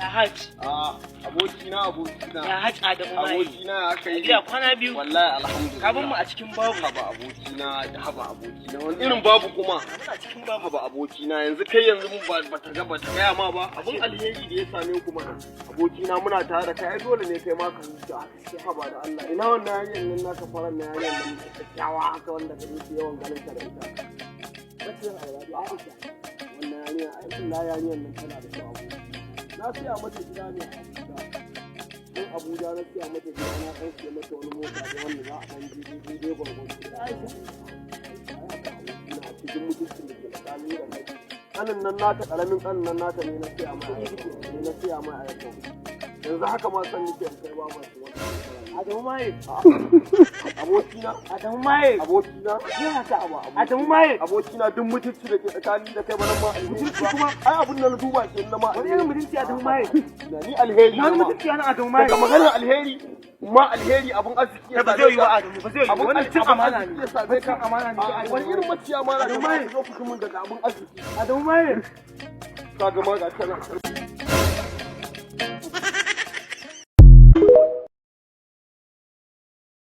Ya Hajj. Ah, abokina, abokina. Ya Hajj Adamu Maye. Abokina, ya aka yi? Gida kwana biyu. Wallahi alhamdulillah. Ka bar mu a cikin babu. Haba abokina, haba abokina. Wani irin babu kuma? Muna cikin babu. Haba abokina, yanzu kai yanzu mun ba ta gaya ma ba. Abun alheri da ya same ku mana. Abokina, muna tare da kai, ai dole ne kai ma ka huta. Haba da Allah. Ina wannan yarinyar nan naka, faran na yarinyar nan kyakkyawa haka wanda ka yi yawan ganin ta da ita? Aisha. Wannan yarinya, ai wallahi yarinyar nan tana da kyau, aboki. Na siya mata gida ne a Abuja. Tun Abuja na siya mata gida, na ɗan siya mata wani mota da wanda za a ɗan ji daidai gwargwado. Aisha. Ina cikin mutuncin da ke tsakanin da kai. Ƙanin nan nata, ƙaramin ƙanin nan nata ne na siya mai aiki. Ne na siya mai aiki. Yanzu haka ma san nake in kai babar su wata. Adamu Maye. Abokina. Adamu Maye. Abokina. Ya haka. Haba. Adamu Maye. Abokina, duk mutunci da ke tsakanin da kai ba nan ma alheri Mutunci ba. kuma? Ai abin da na duba ke na ma Wani irin mutunci, Adamu Maye? Na ni alheri. Na wani ma. mutunci ana Adamu Maye. Daga maganar alheri ma, alheri abun arziki ya Ba same zai yi ba ka. Adamu, ba zai yi. Abun Wannan cin abun amana arziki ne. ya same ka. Cin amana ne. A'a, wani irin maciya amana Adamu ne Maye. zo ku mun daga abun arziki? Adamu Maye. Ka ga ma ga tana.